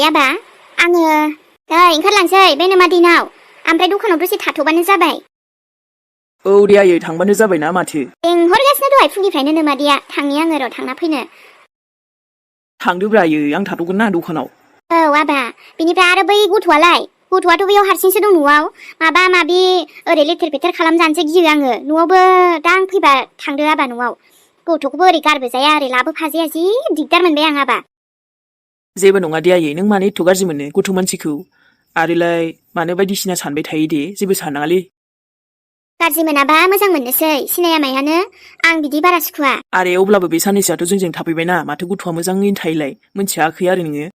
आबा आङो ओंखारलांसै बे नोमा दैनाव ओमफ्राय दखानाव दसे थाथ'बानो जाबाय। औ दे आयै थांबानो जाबायना माथो। लेंहरगासिनो दहाय फुंनिफ्रायनो नोमादैया थांनि आङो र' थांना फैनो। थांदोब्रा आयै आं थाथ'गोन ना दखानाव। औ आबा बिनिफ्राय आरो बै गथ'आथ' बैयाव हारसिंसो दं न'आव माबा माबि ओरै लेथेर फेथेर खालामजानोसो गियो आङो। न'आवबो दा आं फैबा थांदो आबा न'आव। गथ'खौबो ओरै गारबोजाया ओरै लाबोफाजाया जि दिगदार मोनबाय आं आबा। जेबो नङा दे आयै नों मानो एथ' गाज्रि मोनो गथ' मानसिखौ आरोलाय मानो बायदिसिना सानबाय थायो दे जेबो साननाङालै। गाज्रि मोनाबा मोजां मोननोसै सिनाया मायानो आं बिदि बारा सुखुवा। आरे अब्लाबो बे साननैसोआथ' जोंजों थाफैबायना माथो गथ'आ मोजाङैनो थायोलाय मोनथियाखै आरो नोङो।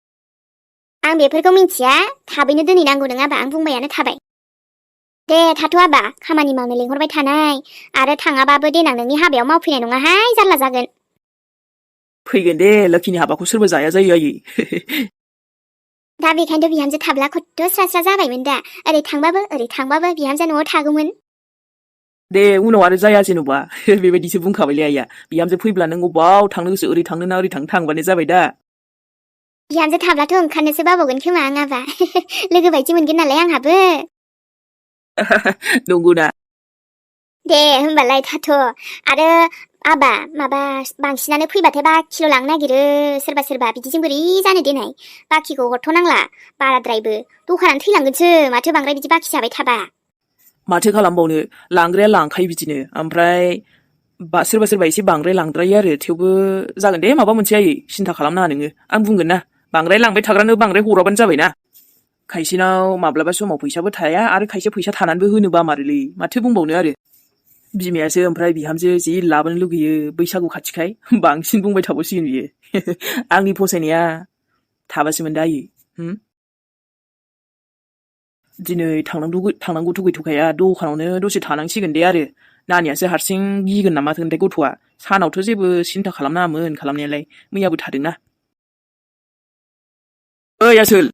आं बेफोरखौ मिन्थिया थाबैनो दोनहैनांगौ नों आबा आं बुंबायानो थाबाय। दे थाथ' आबा खामानि मावनो लेंहरबाय थानाय आरो थाङाबाबो देनां नोंनि हाबायाव मावफैनाय नङाहाय जारला जागोन। फैगोन दे लोखिनि हाबाखौ सोरबा जाया जायो आयै। दा बेखायनोथ' बिहामजो थाब्ला खथ्थ' स्रा स्रा जाबायमोन दा ओरै थांबाबो बिहामजो न'आव थागौमोन। दे उनाव आरो जाया जेन'बा बेबायदिसो बुंखाबायलै आइया बिहामजो फैब्ला नों अबाव थांनो गोसो ओरै थांनो ना ओरै थांबानो जाबाय दा। बिहामजो थाब्लाथ' ओंखारनोसो बावबावगोन खोमा आं आबा लोगो बायदि मोनगोन नालाय आंहाबो। नंगौना। दे होमबालाय थाथ' आरो आबा माबा बांसिनानो फैबाथाय बाखिल' लांनो नागिरो सोरबा बिदिजों बोरै जानो देनाय बाखिखौ हरथ'नांला बाराद्रायबो दखानानो थैलांगोनसो माथो बांद्राय बिदि बाखि जाबाय थाबा। माथो खालामबावनो लांग्राया लांखायो बिदिनो ओमफ्राय सोरबा एसे बांद्राय लांद्रायो आरो थेवबो जागोन दे माबा मोनसे आयै सिन्था खालामनाङा नोङो आं बुंगोन ना बांद्राय लांबाय थाग्रानो बांद्राय हराबानो जाबायना। खायसेनाव माब्लाबा समाव फैसाबो थाया आरो खायसे फैसा थानानैबो होनो बामारोलै माथो बुंबावनो आरो। बिमायासो ओमफ्राय बिहामजो जि लाबोनो लुगैयो बैसागु खाथिखाय बांसिन बुंबाय थाबावसिगोन बियो। आंनि फसायनाया थाबासोमोन दा आयै। दिनै थांनांगौथ' गैथ'खाया दखानावनो दसे थानांसिगोन दे आरो नानियासो हारसिं गिगोन नामाथाय गथ'आ सानावथ' जेबो सिन्था खालामनाङामोन खालामनायालाय मैयाबो थादोंना। ओइ आसोल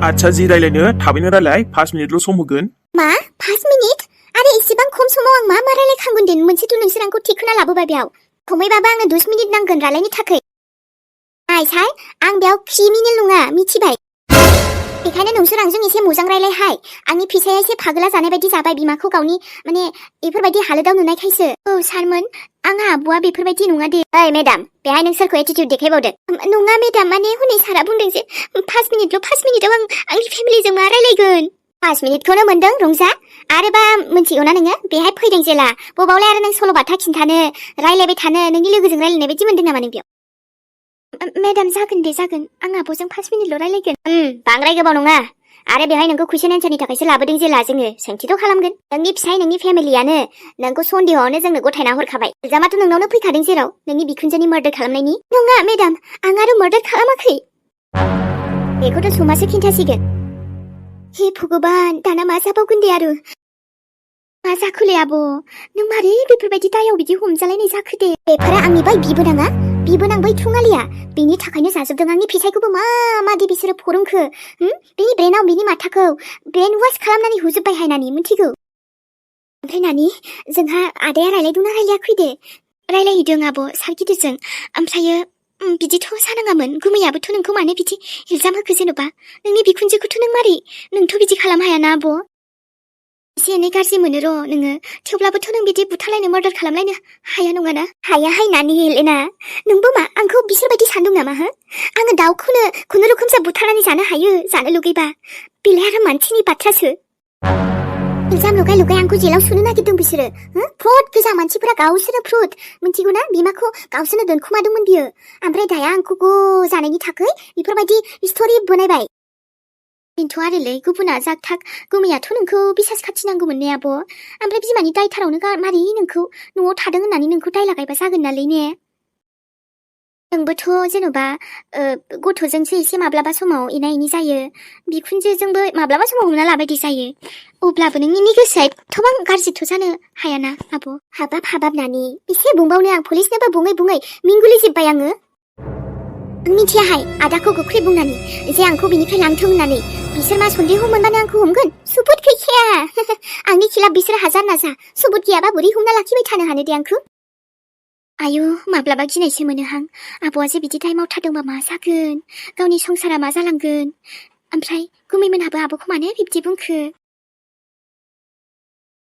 आदसा जि रायलायनो थाबैनो रायलाय 5 मिनिटल' सम होगोन। मा 5 मिनिट? आरे इसेबां खम समाव आं मा रायलायखांगोन दे मोनसेथ' नोंसोर आंखौ थिखोना लाबोबाय बेयाव खमैबाबो आंनो 10 मिनिट नांगोन रायलायनो थाखाय। नायसाय आं बेयाव क्रिमिनेल नङा मिथिबाय। बेखायनो नोंसोर आंजों एसे मोजां रायलायहाय आंनि फिसाया एसे फागोला जानाय बायदि जाबाय बिमाखौ गावनि माने बेफोरबायदि हालोदाव नुनायखायसो। औ सारमोन आंहा आब'आ बेफोरबायदि नङा दे। ओइ मेडाम बेहाय नों सोरखौ एटिट्युड देखायबावदो? नङा मेडाम माने हनै सारा बुंदों जे 5 मिनिटाव आं आंनि फेमिलिजों मा रायलायगोन। 5 मिनिटखौनो मोनदों रंजा आरोबा मोनथिगौना नोङो बेहाय फैदों जेला बबावलाय आरो नों सल'बाथा खिन्थानो रायलायबाय थानो नोंनि लोगोजों रायलायनाय बायदि मोनदों नामा नों बेयाव? मेडाम जागोन दे जागोन आं आब'जों 5 मिनिटल' रायलायगोन। बांद्राय गोबाव नङा आरो बेहाय नोंखौ कुइसन एन्सारनि थाखायसो लाबोदों जेला जोङो सोंथिथ' खालामगोन। नोंनि फिसाय नोंनि फेमिलियानो नोंखौ सन्देहआवनो जोंनो गथायना हरखाबाय इल्जामाथ' नोंनावनो फैखादों जेराव नोंनि बिखुनजोनि मार्डार खालामनायनि। नङा मेडाम आं आरो मार्डार खालामाखै। बेखौथ' समासो खिन्थासिगोन। हे भगबान दाना मा जाबावगोन दे आरो मा जाखोलै आब' नों मारै बेफोरबायदि दायाव बिदि हमजालायनाय जाखो दे? बेफोरा आंनि बै बिबोनां बै थुङालिया बेनि थाखायनो जाजोबदों आंनि फिसायखौबो मादि बिसोरो फोरोंखो बेनि ब्रेनाव बेनि माथाखौ ब्रेन वाश खालामनानै होजोब्बाय हायनानि मिथिगौ। ओमफ्राय नानि जोंहा आदाया रायलायदोंना रायलायाखै दे? रायलायहैदों आब' सार गिदिरजों ओमफ्रायो बिदिथ' जानाङामोन गुमैयाबोथ' नोंखौ मानो बिदि इल्जाम होखो जेन'बा नोंनि बिखुनजोखौथ' नों मारै नोंथ' बिदि खालाम हायाना आब'। एसे एनै गाज्रि मोनो र' नोङो थेवब्लाबोथ' नों बिदि बुथारलायनो मार्डार खालामलायनो हाया नङाना? हाया हायनानि हेलेना नोंबो मा आंखौ बिसोरबायदि सानदों नामा हो? आङो दाउखौनो खुनुरुखुमसो बुथारनानै जानो हायो जानो लुगैबा बेलाय आरो मानसिनि बाथ्रासो। इल्जाम लगाय आंखौ जेलाव सोनो नागिरदों बिसोरो फ्रड गोजा मानसिफोरा गावसोरनो फ्रड मिथिगौ ना बिमाखौ गावसोरनो दोनखुमादोंमोन बियो ओमफ्राय दाया आंखौ जानायनि थाखाय बेफोरबायदि स्ट'रि बनायबाय। बेनोथ' आरोलै गुबुना जागथाग गुमैयाथ' नोंखौ बिसास खाथिनांगौमोन ने आब' ओमफ्राय बिमानि दायथारावनो मारै नोंखौ न'आव थादों होननानै नोंखौ दाय लागायबा जागोन नालै ने? नोंबोथ' जेन'बा गथ'जोंसो एसे माब्लाबा समाव एना एनि जायो बिखुनजोजोंबो माब्लाबा समाव हमना लाबायदि जायो अब्लाबो नोंनि गोसोआ एथ'बां गाज्रिथ' जानो हायाना आब'। हाबाब नानि एसे बुंबावनो आं पुलिसनोबो बुङै मिंगुलि जोब्बाय आङो। आं मिथियाहाय आदाखौ गोख्रै बुंनानै जे आंखौ बिनिफ्राय लांथों होननानै बिसोर मा सन्देह मोनबानो आंखौ हमगोन सुबुत गैखाया। आंनि खिलाफ बिसोर हाजार नाजा सुबुत गैयाबा बोरै हमना लाखिबाय थानो हानो दे आंखौ? आयु माब्लाबा गिनायसो मोनोहां आब'आ जे बिदि टाइमाव थादोंबा मा जागोन गावनि संसारा मा जालांगोन ओमफ्राय गुमैमोनहाबो आब'खौ मानो बिब्दि बुंखो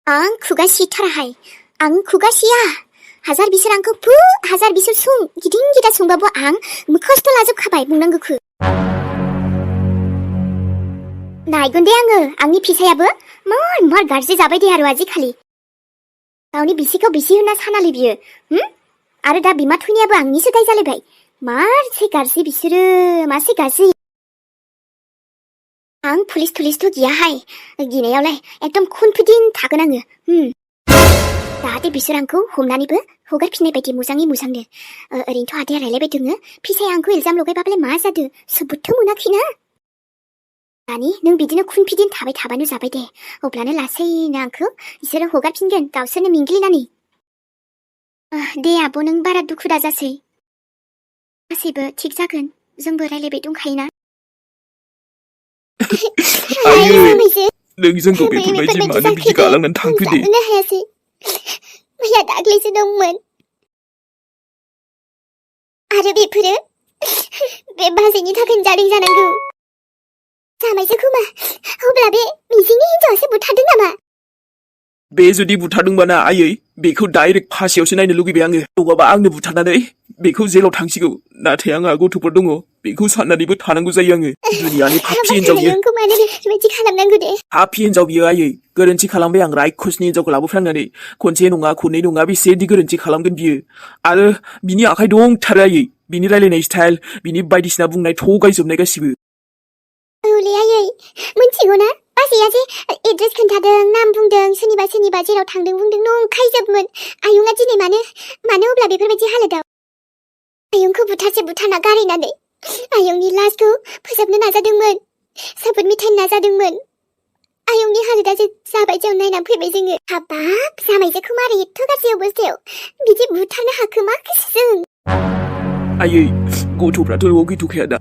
आं खुगा सिथाराहाय आं खुगा सिया हाजार बिसोर आंखौ हाजार बिसोर सुं गिदिं गिदा संबाबो आं खस्थ' लाजोबखाबाय बुंनांगौखौ नायगोन दे आङो आंनि फिसायाबो मार गाज्रि जाबाय दे आरो आजिखालि गावनि बिसिखौ बिसि होनना सानालै बियो आरो दा बिमा थैनायाबो आंनिसो दाय जालायबाय मारसे गाज्रि बिसोरो मासे गाज्रि आं पुलिस थुलिसथ' गियाहाय गिनायावलाय एकदम कनफिडेन्ट थागोन आङो जाहाथे बिसोर आंखौ हमनानैबो हगारफिननाय बायदि मोजाङै मोजांनो ओरैनोथ' आदाया रायलायबाय दोङो फिसाया आंखौ इल्जाम लगायबाबलाय मा जादों सोबोदथ' मोनाखैना दानि नों बिदिनो कनफिडेन्ट थाबाय थाबानो जाबाय दे अब्लानो लासैनो आंखौ बिसोरो हगारफिनगोन गावसोरनो मिंग्लिनानै दे आब' नों बारा दुखु दाजासै गासैबो थिग जागोन जोंबो रायलायबाय दंखायोना नों जोंखौ बेफोरबायदि मानो बिदि गालांनानै थांखो दे हायासै मैया दाख्लैसो दंमोन आरो बेफोरो बे बाजैनि थाखायनो जादों जानांगौ जामायसो खोमा अब्ला बे मिजिंनि हिनजावासो बुथारदों नामा बे जुदि बुथारदोंबाना आयै बेखौ डाइरेक्ट फासियावसो नायनो लुगैबाय आङो नङाबा आंनो बुथारनानै बेखौ जेलाव थांसिगौ नाथाय आंहा गथ'फोर दङ बेखौ साननानैबो थानांगौ जायो आङो दुनियानि पापि हिनजाव बियो पापि हिनजाव बियो आयै गोरोन्थि खालामबाय आं रायखसनि हिनजावखौ लाबोफ्लांनानै खनसे नङा खननै नङा बेसेदि गोरोन्थि खालामगोन बियो आरो बिनि आखाइ दंथारो आयै बिनि रायलायनाय स्टाइल बिनि बायदिसिना बुंनाय थगायजोबनाय गासिबो औलै आयै मोनथिगौना बाजैया जे एड्रेस खोन्थादों नाम बुंदों सोरनिबा जेराव थांदों बुंदों नंखायजोबमोन आयुङा दिनै मानो अब्ला बेफोरबायदि हालोदाव आयुंखौ बुथारना गारैनानै आयुंनि लाजखौ फोसाबनो नाजादोंमोन साबोद मिथाइनो नाजादोंमोन आयुंनि हालोदा जाबायदियाव नायनानै फैबाय जोङो हाबाब जामायजोखौ मारै एथ' गाज्रि अबस्थायाव बिदि बुथारनो हाखो मा गोसोजों आयै गथ'फ्राथ' न'आव गैथ'खाया दा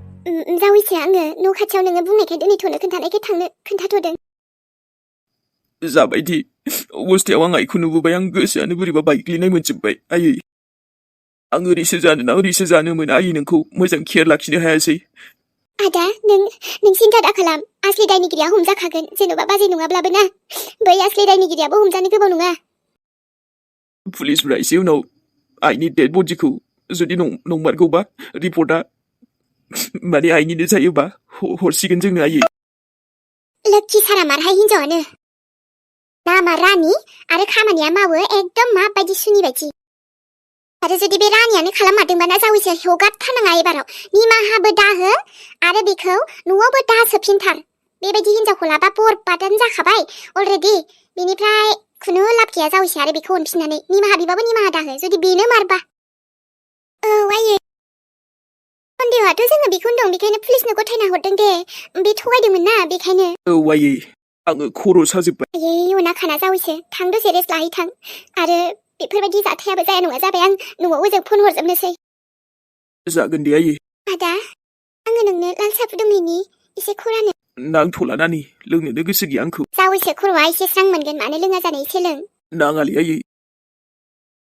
जावैसो आङो न' खाथियाव नोङो बुंनायखाय दोनैथ'नो खोन्थानायखाय थांनो खोन्थाथ'दों जाबायदि अबस्थायाव आं आइखौ नुबोबाय आं गोसोआनो बोरैबा बायग्लिनाय मोनजोबबाय आयै आं ओरैसो जानोमोन आयै नोंखौ मोजां केयार लाखिनो हायासै आदा नों सिन्था दा खालाम आसलि दायनिगिरिया हमजाखागोन जेन'बा बाजै नङाब्लाबो ना बै आसलि दायनिगिरियाबो हमजानो गोबाव नङा पुलिसफोरा एसे उनाव आइनि डेड बडिखौ जुदि नंमारगौबा रिपर्टआ माने आइनिनो जायोबा हरसिगोन जोंनो आयै लोक्षि सारा मारहाय हिनजावानो नामा रानि आरो खामानिया मावो एकदम माबायदि सुनि बायदि आरो जुदि बे रानियानो खालाममारदोंबाना जावैसो हगारथारनाङा एबाराव निमाहाबो दाहो आरो बेखौ न'आवबो दासोफिनथार बेबायदि हिनजावखौ लाबा बरबादानो जाखाबाय अलरेडि बेनिफ्राय खुनु लाब गैया जावैसो आरो बेखौ अनफिननानै निमाहा बिबाबो निमाहा दाहो जुदि बेनो मारबा औ आयै सन्देहआथ' जोङो बेखौनो दं बेखायनो पुलिसनो गथायना हरदों दे बे थगायदोंमोन ना बेखायनो औ आयै आङो खर' साजोब्बाय आयै अना खाना जावैसो थां दसे रेस्ट लाहैथां आरो बेफोरबायदि जाथायाबो जाया नङा जाबाय आं न'आव ओजों फन हरजोबनोसै जागोन दे आयै आदा आङो नोंनो लाल साहा फुदुंहैनि एसे खरानो नांथ'ला नानि लोंनोनो गोसो गैया आंखौ जावैसो खर'आ एसे स्रां मोनगोन मानो लोङा जानो एसे लों नाङालै आयै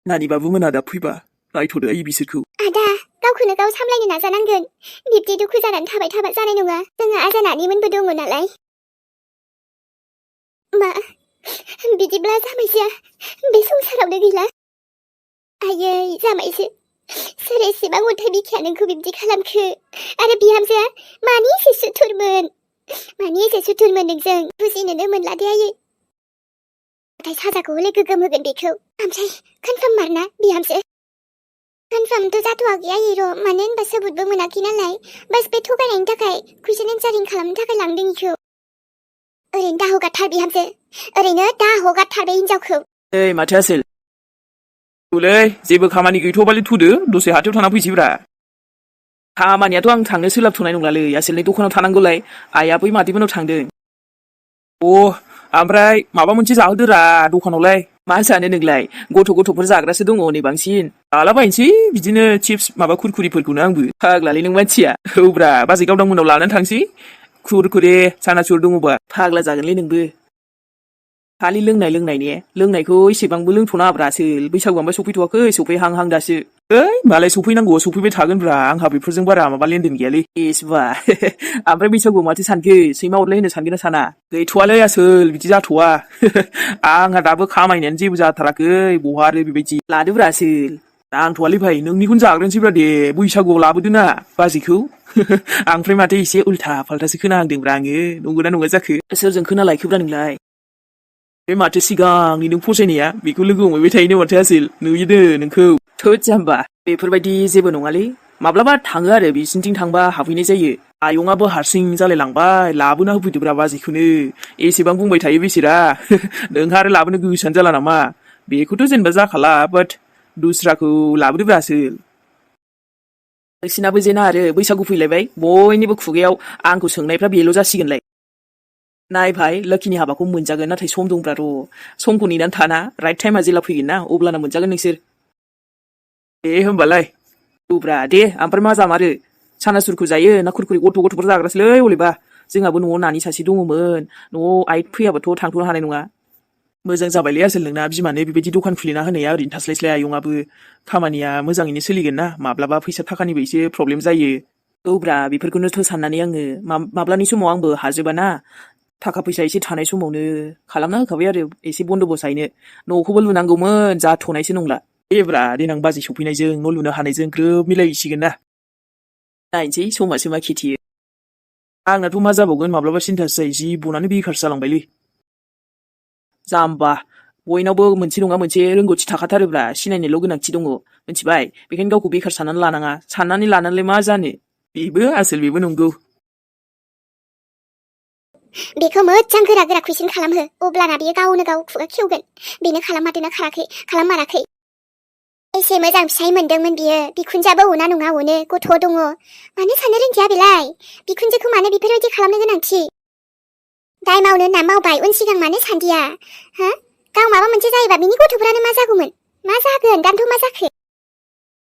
नानि बाबु मोना दा फैबा नायथ'दो आयै बिसोरखौ आदा गावखौनो गाव सामलायनो नाजानांगोन बिब्दि दुखु जानानै थाबाय थाबा जानाय नङा जोंहा आजानानिमोनबो दङ नालाय मा बिदिब्ला जामायजोआ बे संसारावनो गैला आयै जामायजो सोर एसेबां अन्थाइ बिखाया नोंखौ बिब्दि खालामखो आरो बिहामजोआ मानि एसे सुथुरमोन नोंजों बुजिनोनो मोनला दे आयै नाथाय साजाखौ हले गोगोम होगोन बेखौ ओमफ्राय कनफार्म मारना बिहामजो कनफार्मथ' जाथ'वाखै आयै र' मानो होनबा सबुतबो मोनाखै नालाय बास बे थगायनायनि थाखाय कुइसन एन्सारिं खालामनो थाखाय लांदों इखौ ओरैनो दा हगारथार बिहामजो ओरैनो दा हगारथार बे हिनजावखौ ओइ माथो आसोल औलै जेबो खामानि गैथ'बालाय थुदो दसे हाथायाव थांना फैसैब्रा खामानियाथ' आं थांनो सोलाबथ'नाय नंलालै आसोलनि दखानाव थानांगौलाय आइया बै मादैमोनाव थांदों ओमफ्राय माबा मोनसे जाहोदोरा दखानावलाय मा जानो नोंलाय गथ'फोर जाग्रासो दङ नै बांसिन लालाबायनोसै बिदिनो चिप्स माबा कुरकुरिफोरखौनो आंबो फाग्लालै नों मानसिया औब्रा बाजै गावदां मोनाव लानानै थांसै कुरकुरे सानासुर दङबा फाग्ला जागोनलै नोंबो खालि लोंनाय ने लोंनायखौ एसेबांबो लोंथ'नाङाब्रा आसोल बैसागुआबो सफैथ'वाखै सफैहांहां दासो ओइ मालाय सफैनांगौ सफैबाय थागोनब्रा आंहा बेफोरजों बारा माबा लेनदेन गैयालै एसबा ओमफ्राय बैसागुआव माथो सानखो सैमा अरलाय होनो सानगोन ना साना गैथ'वालै आसोल बिदि जाथ'वा आंहा दाबो खामायनायानो जेबो जाथाराखै बहा आरो बेबायदि लादोब्रा आसोल नांथ'वालै भाइ नोंनिखौनो जाग्रोनोसैब्रा दे बैसागुआव लाबोदो ना बाजैखौ ओमफ्राय माथो एसे उल्था फाल्थासो खोनाहांदोंब्रा आङो नंगौना नङा जाखो सोरजों खोनालायखोब्रा नोंलाय बे माथो सिगांनि नों फसायनाया बेखौ लोगो हमहैबाय थायोनो माथो आसोल नुयोनो नोंखौ थोद जाम्बा बेफोरबायदि जेबो नङालै माब्लाबा थाङो आरो बिसिनिथिं थांबा हाबहैनाय जायो आयंआबो हारसिं जालायलांबाय लाबोना होफैदोब्रा बाजैखौनो एसेबां बुंबाय थायो बेसेरा नोंहा आरो लाबोनो गोसोआनो जाला नामा बेखौथ' जेनेबा जाखाला बाट दुस्राखौ लाबोदोब्रा आसोल नोंसिनाबो जेना आरो बैसागु फैलायबाय बयनिबो खुगायाव आंखौ सोंनायफ्रा बेल' जासिगोनलाय नाय भाइ लोखिनि हाबाखौ मोनजागोन नाथाय सम दंब्रा र' समखौ नेनानै थाना राइट टाइमा जेला फैगोन ना अब्लाना मोनजागोन नोंसोर दे होमबालाय औब्रा दे ओमफ्राय मा जामारो सानासुरखौ जायो ना खुरखुरि गथ'फोर जाग्रासोलै हलेबा जोंहाबो न'आव नानि सासे दङमोन न'आव आइ फैयाबाथ' थांथ'नो हानाय नङा मोजां जाबायलै आसोल नोंना बिमानो बेबायदि दखान खुलिना होनाया ओरैनो थास्लायस्लाय आयंआबो खामानिया मोजाङैनो सोलिगोन ना माब्लाबा फैसा थाखानिबो एसे प्रब्लेम जायो औब्रा बेफोरखौनोथ' साननानै आङो माब्लानि समाव आंबो हाजोबा ना थाखा फैसा एसे थानाय समावनो खालामना होखाबाय आरो एसे बन्द'बस्थायैनो न'खौबो लुनांगौमोन जाथ'नायसो नंला एब्रा देनां बाजै सफैनायजों न' लुनो हानायजों ग्रोब मिलायहैसिगोन ना नायनोसै समासो मा खेथियो आंनाथ' मा जाबावगोन माब्लाबा सिन्थासो जायो जि बनानो बेखारसो जालांबायलै जाम्बा बयनावबो मोनसे नङा मोनसे रोंगौथि थाखाथारोब्रा सिनायनायल' गोनांथि दङ मिथिबाय बेखायनो गावखौ बेखार साननानै लानाङा साननानै लानानैलाय मा जानो बेबो आसोल बेबो नंगौ बेखौ मोजां गोरा गोरा कुइसन खालामहो अब्लाना बियो गावनो गाव खुगा खेवगोन बेनो खालामादोंना खालामाराखै एसे मोजां फिसाय मोनदोंमोन बियो बिखुनजोआबो अना नङा अनो गथ' दङ मानो साननो रोंदिया बेलाय बिखुनजोखौ मानो बेफोरबायदि खालामनो गोनांथि दाय मावनो होनना मावबाय उन सिगां मानो सानदिया हा गाव माबा मोनसे जायोबा बिनि गथ'फ्रानो मा जागौमोन मा जागोन दानथ' मा जाखो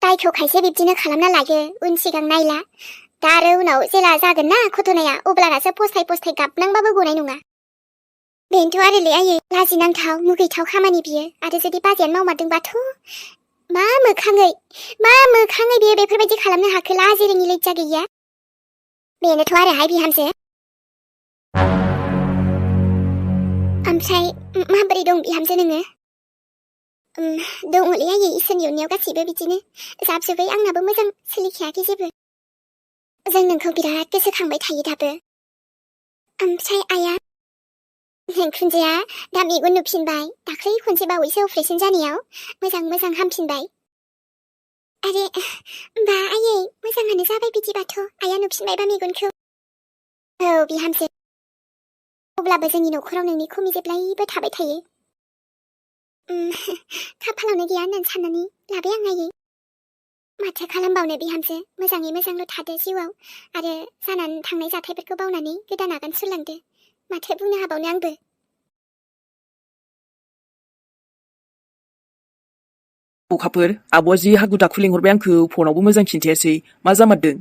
दायखौ खायसे बिब्दिनो खालामना लायो उन सिगां नायला दा आरो उनाव जेला जागोन ना घटनाया अब्लानासो फस्थाय गाबनांबाबो गनाय नङा बेनोथ' आरोलै आयै लाजिनांथाव मुगैथाव खामानि बियो आरो जुदि बाजैयानो मावमारदोंबाथ' मा मोखाङै बियो बेफोरबायदि खालामनो हाखो लाजि रोङि लज्जा गैया बेनोथ' आरोहाय बिहामजो ओमफ्राय माबोरै दं बिहामजो नोङो दङलै आयै इसोरनि अननायाव गासैबो बिदिनो जाबजोबै आंनाबो मोजां सोलिखायाखै जेबो जों नोंखौ बिराद गोसोखांबाय थायो दाबो ओमफ्राय आया नोंखुनजोआ दा मेगन नुफिनबाय दाख्लै खनसे बावैसो अपारेसन जानायाव मोजां हामफिनबाय आरे बा आयै मोजाङानो जाबाय बिदिबाथ' आया नुफिनबायबा मेगनखौ औ बिहामजो अब्लाबो जोंनि न'खराव नोंनि खमि जेब्लायबो थाबाय थायो खाफालावनो गैया होननानै साननानै लाबाय आं आयै माथो खालामबावनो बिहामजो मोजाङै मोजांल' थादो जिउआव आरो जानानै थांनाय जाथायफोरखौ बावनानै गोदान आगान सुरलांदो माथो बुंनो हाबावनो आंबो अखाफोर आब'आ जि हाखु दाखु लिंहरबाय आंखौ फनावबो मोजां खिन्थायासै मा जामारदों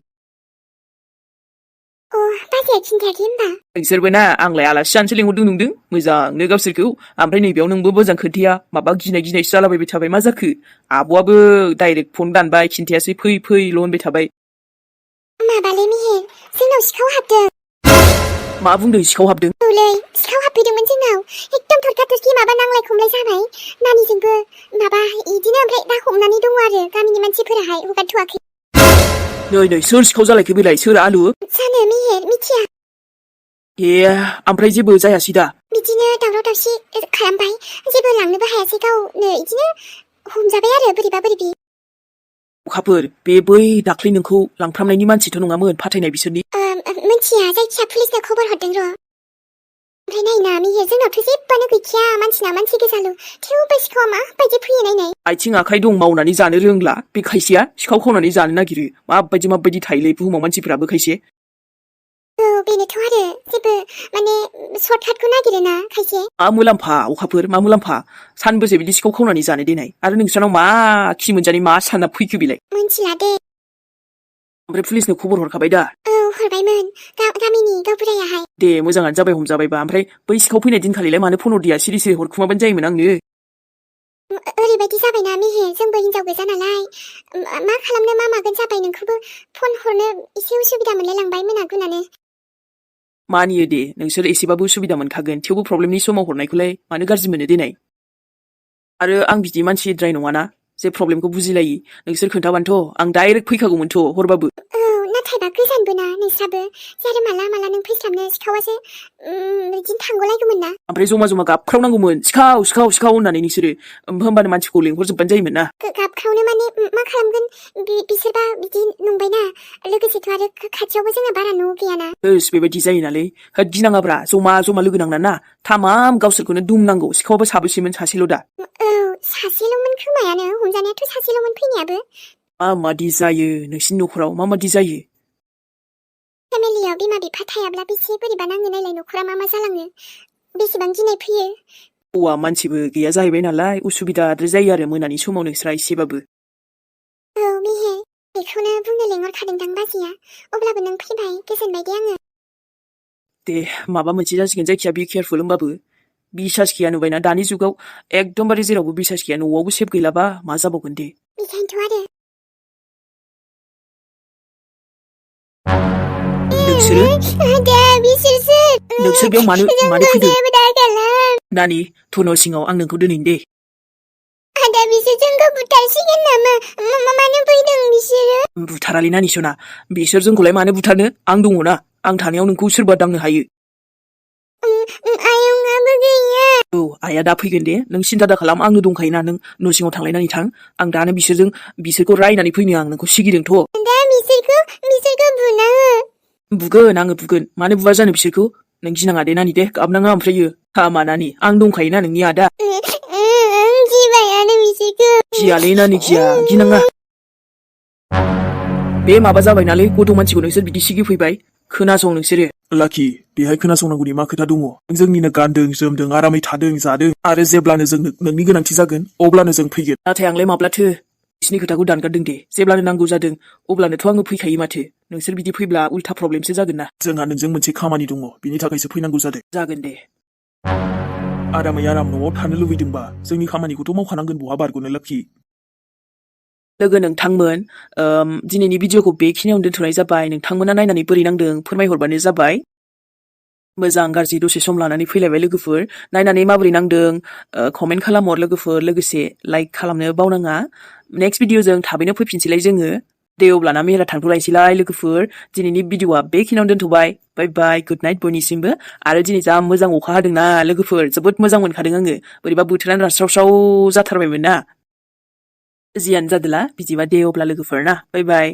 बाजैया खिन्थायाखै होनबा नोंसोरबो ना आंलाय आलासि जानोसो लिंहरदों नंदों मोजांनो गावसोरखौ ओमफ्राय नैबेयाव नोंबो मोजां खोन्थाया माबा गिनायसो जालाबायबाय थाबाय मा जाखो आब'आबो डाइरेक्ट फन दानबाय खिन्थायासै फैल' होनबाय थाबाय माबालै मेहेर जोंनाव सिखाव हाबदों मा बुंदों सिखाव हाबदों औलै सिखाव हाबफैदोंमोन जोंनाव एकदम थरखाथरखि माबा नांलाय खमलाय जाबाय नानिजोंबो माबा इदिनो ओमफ्राय दा हमनानै दङ आरो गामिनि मानसिफोराहाय हगारथ'वाखै नै सोर सिखाव जालायखो बेलाय सोर आलु जानो मेहेर मिथिया ए ओमफ्राय जेबो जायासै दा बिदिनो दावराव दावसि खालामबाय जेबो लांनोबो हायासै गावनो इदिनो हमजाबाय आरो बोरैबि अखाफोर बे बै दाख्लै नोंखौ लांफ्रामनायनि मानसिथ' नङामोन फाथायनाय बिसोरनि मिथिया जायखिया पुलिसनो खबर हरदों र' ओमफ्राय नायना मेहेर जोंनावथ' जेबोआनो गैखाया मानसिना मानसि गोजाल' थेवबो सिखावा माबायदि फैयो नायनाय आथिं आखाइ दं मावनानै जानो रोंला बे खायसेया सिखाव खावनानै जानो नागिरो माबायदि थायोलै बुहुमाव मानसिफोराबो खायसे औ बेनोथ' आरो जेबो माने सर्टकाटखौ नागिरोना खायसे मा मुलाम्फा अखाफोर मा मुलाम्फा सानबेसे बिदि सिखाव खावनानै जानो देनाय आरो नोंस्रानाव मा खि मोनजानाय मा सानना फैखो बेलाय मिथिला दे ओमफ्राय पुलिसनो खबर हरखाबाय दा औ हरबायमोन गामिनि गावबुरायाहाय। दे मोजाङानो जाबाय हमजाबायबा। ओमफ्राय बै सिखाव फैनाय दिनखालिलाय मानो फन हरदिया सिरिसो हरखुमाबानो जायोमोन आंनो। ओरैबायदि जाबायना मिहे, जोंबो हिनजाव गोजा नालाय मा खालामनो मा मागोन जाबाय। नोंखौबो फन हरनो एसे उसुबिदा मोनलायलांबाय मोनागुनानो। मानियो दे, नोंसोर एसेबाबो उसुबिदा मोनखागोन, थेवबो प्रब्लेमनि समाव हरनायखौलाय मानो गाज्रि मोनो देनाय। आरो आं बिदि मानसिद्राय नङाना जे प्रब्लेमखौ बुजिलायि। नोंसोर खोन्थाबानोथ' आं डाइरेक्ट फैखागौमोनथ' हरबाबो। औ नाथायबा गोजानबो ना नोंस्राबो, आरो माला नों फैस्लाबनो सिखावासो बिदिनो थांगलायगौमोन ना। ओमफ्राय जमा जमा गाबख्रावनांगौमोन सिखाव सिखाव सिखाव होननानै नोंसोरो, होमबानो मानसिखौ लेंहरजोबबानो जायोमोन ना। गाबख्रावनो माने मा खालामगोन, बिसोरबा बिदि नंबायना। लोगोसेथ' आरो खाथियावबो जोंना बारा न' गैयाना। बेबायदि जायो नालै। होद गिनाङाब्रा, जमा जमा लोगो नांना ना थामाम गावसोरखौनो दुमनांगौ। सिखावाबो साबेसेमोन? सासेल' दा। औ सासेल'मोन खोमायानो, हमजानायाथ' सासेल'मोन फैनायाबो। माबादि जायो नोंसिनि न'खराव, माबादि जायो? फेमिलियाव बिमा बिफा थायाब्ला बेसे बोरैबा नाङो नायलाय, न'खरा मा जालाङो, बेसेबां गिनाय फैयो। हौवा मानसिबो गैया जाहैबाय नालाय उसुबिदाद्राय जायो आरो मोनानि समाव नोंस्रा एसेबाबो। औ मिहे, बेखौनो बुंनो लेंहरखादोंदां बाजैया। अब्लाबो नों फैबाय, गोजोनबाय दे आङो। दे माबा मोनसे जासिगोन, जायखिया बि केयारफुल। होमबाबो बिसास गैया नुबायना दानि जुगाव, एकदमबारे जेरावबो बिसास गैया। न'आवबो सेफ गैलाबा मा जाबावगोन दे। बेखायनोथ' आरो नोंसोरो नोंसोर बेयाव मानो फैदों? नानि थन' सिङाव आं नोंखौ दोनैनो दे। आदा बिसोर जोंखौ बुथारसिगोन नामा? मानो फैदों बिसोरो? बुथारालै नानि सना, बिसोर जोंखौलाय मानो बुथारनो? आं दङना, आं थानायाव नोंखौ सोरबा दांनो हायो। आयंआबो गैया। औ आइया दा फैगोन दे, नों सिन्था दा खालाम, आंनो दंखायोना। नों न' सिङाव थांलायनानै थां, आं दानो बिसोरखौ रायनानै फैनो आं नोंखौ सिगिदोंथ'। दा बिसोरखौ बुना हो। बुगोन, आङो बुगोन, मानो बुवा जानो बिसोरखौ। नों गिनाङा दे नानि दे, गाबनाङा ओमफ्रायो। हामा नानि, आं दंखायोना नोंनि आदा। गिबायानो बिसोरखौ। गियालै नानि गिया, गिनाङा। बे माबा जाबायनालै, गथ' मानसिखौ नोंसोर बिदि सिगिफैबाय। खोनासं नोंसोरो। लाखि, बेहाय खोनासंनांगौनि मा खोथा दङ? जोंनिनो गानदों जोमदों, आरामै थादों जादों, आरो जेब्लानो जोंनो नोंनि गोनांथि जागोन अब्लानो जों फैगोन। नाथाय आंलाय माब्लाथो बिसिनि खोथाखौ दानगारदों दे। जेब्लानो नांगौ जादों अब्लानोथ' आङो फैखायो माथो। नोंसोर बिदि फैब्ला उल्था प्रब्लेमसो जागोन ना। जोंहा नोंजों मोनसे खामानि दङ, बिनि थाखायसो फैनांगौ जादों। जागोन दे। आरामै आराम न'आव थानो लुबैदोंबा जोंनि खामानिखौथ' मावखानांगोन, बहा बारग'नो लाखि। लोगो नोंथांमोन, दिनैनि भिडिअखौ बेखिनियावनो दोनथ'नाय जाबाय। नोंथांमोना नायनानै बोरै नांदों फोरमायहरबानो जाबाय। मोजां गाज्रि दसे सम लानानै फैलायबाय लोगोफोर। नायनानै माबोरै नांदों कमेन्ट खालामहर लोगोफोर, लोगोसे लाइक खालामनो बावनाङा। नेक्स्ट भिडिअजों थाबैनो फैफिनसैलाय जोङो। दे अब्लाना मेरा थांथ'लायसैलाय लोगोफोर। दिनैनि भिडिअआ बेखिनियावनो दोनथ'बाय। बाय बाय, गुड नाइट बयनिसिमबो। आरो दिनै जा मोजां अखा हादोंना लोगोफोर, जोबोद मोजां मोनखादों आङो। बोरैबा बोथोरानो रानस्रावस्राव जाथारबायमोन ना। जियानो जादोला, बिदिबा दे अब्ला लोगोफोर ना, बाय बाय।